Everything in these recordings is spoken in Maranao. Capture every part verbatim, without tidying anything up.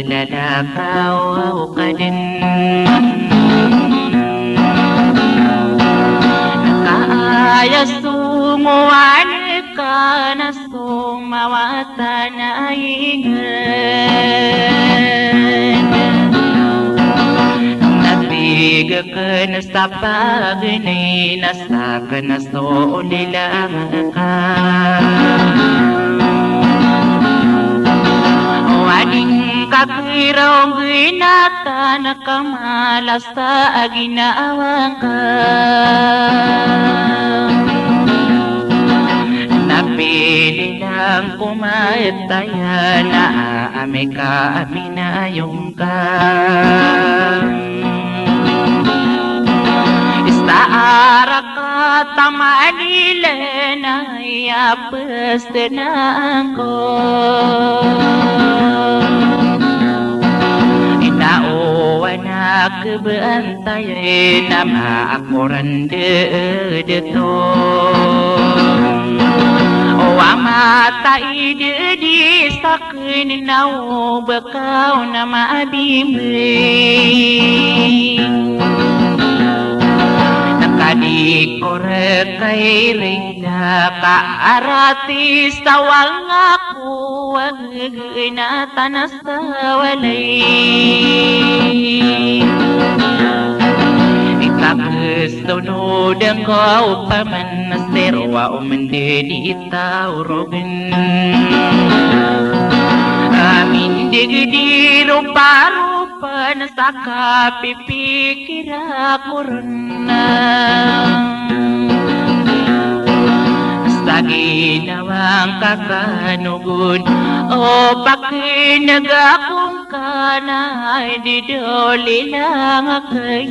Lalakaw ka dn. Na ka aya songowan ka na so mawatan a ingd. Na tig akn sa paganay na sakn a so olilang ka. O adn ka kira o ginatan ka mala sa ginawa ngka. Na pili lang ko mataya na amay ka a minayong ka. Ista a raka taman i lana aya psnan ko. Ina o anak bantay na maakoran dito. O ama ta ididi sa kn na o bakaw na mabimbing. Na ka di ko rkay rila ka artista wang ako a ggnatan a sa walay. Ikakastonod angka o paman na sero a o mndidi taw rogn. Amin di gidi ropa-ropa na sa kapipikira ko ron. Sa ginawa ngka kanogon o pakinega ko ngka na ay di doli lang akay.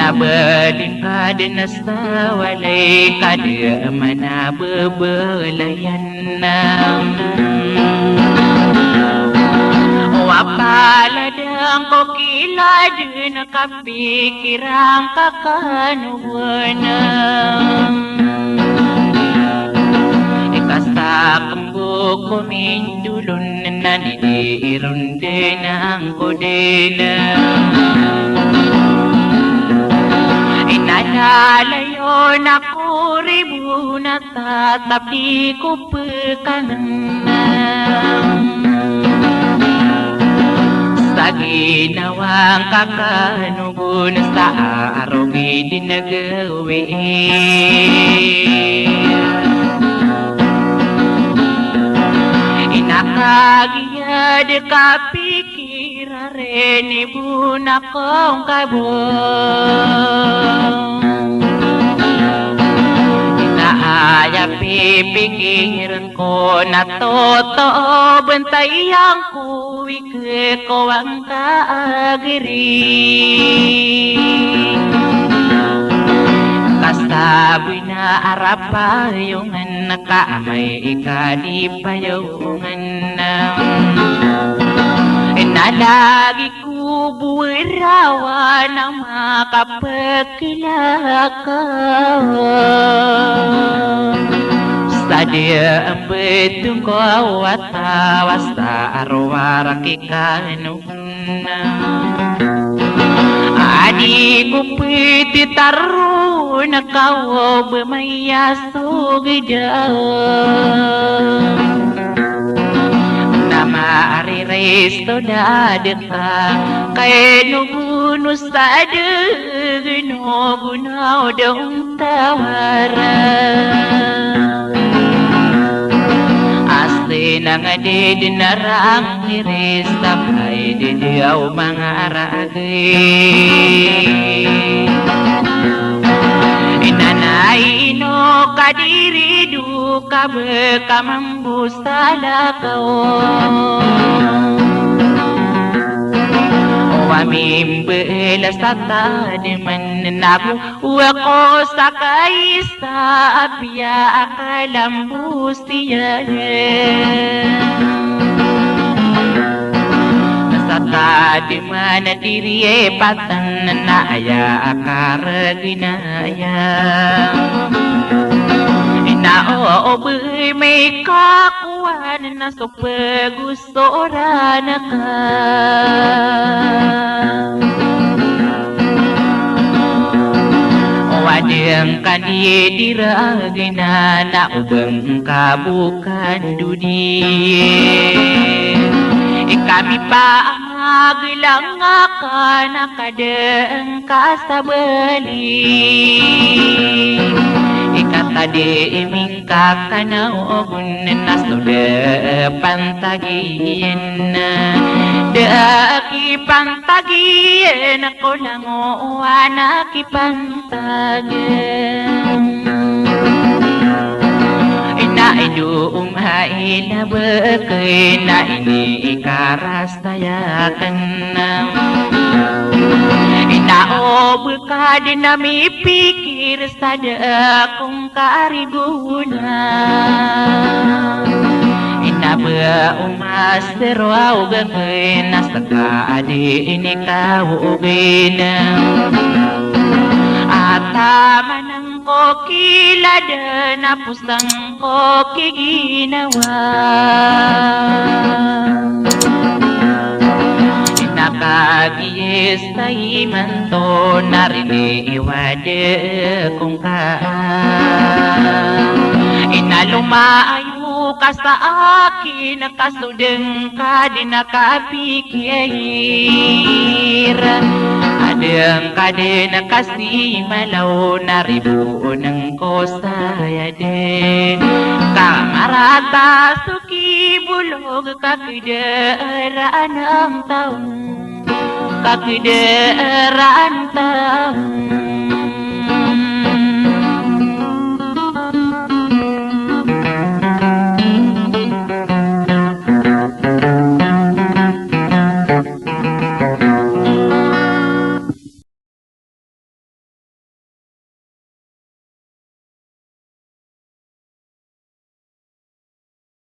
Na badn ka dn a sa walay ka di man a bebelayan. Na o apaladang ko kilad na kapikiran ka kanogon. Ika sa kembo ko mindolon na di di iron dn angko dn. Ina lalayon ako ribo na tatap di ko pekanan. Sa ginawa ngka kanogon sa arogid i nagawii. Ina kagiya di kapik Kiraren i bo na kongkabo. Na aya pipikiren ko na totoo bentayan ko i kekowang ka a giri. Kasabi na arap a yongen ka amay i kadipayongen. Na lagi ko bo rawan a makapekilaka. Sa di a mbetong ko a tawas a rowar ki kano. Adi ko piti taro na kawo bemaya so gida. Na maari resto dadeka kay no guno sa degeno gunaw dong tawara. Asti nang didi narang iris tapay didi aw mangaragi. Inanay ino kadiri do kabe kamambo salakaw. O amin bela sa tadiman nago Wako sa kaisa a piya a kalambos iyan. Sa tadiman a diri e patan na aya a kareginaya. Na o, o bemay ka kowan na so pegosoran ka. O adeng ka di diragina na o beng ka bo kandodi. Ikami pa a magelang ka na kadeng ka sabali. Ikata di mingkakanaw o gon na so da pantagin. Da kipantagiyan ko langowan a kipan tagen. Ina ido om a ina beken a ini ikaras tayaken. Ina o beka di na mipikir sa da kong karigona. Ina ba o mas tero a ogen ko ina seka a di ini ka ogen. Atamanan ko kilad na posang ko kiginawa. Ina kagiyes ta imanto na riniwad kong ka. Ina lomaayo ka sa akin ka so deng ka di na kapikir. Adeng ka di na kasimalaw na riboon ko saya di. Ka marata so kibolog ka kedaraan ang taon. Ka kedaraan ang taon.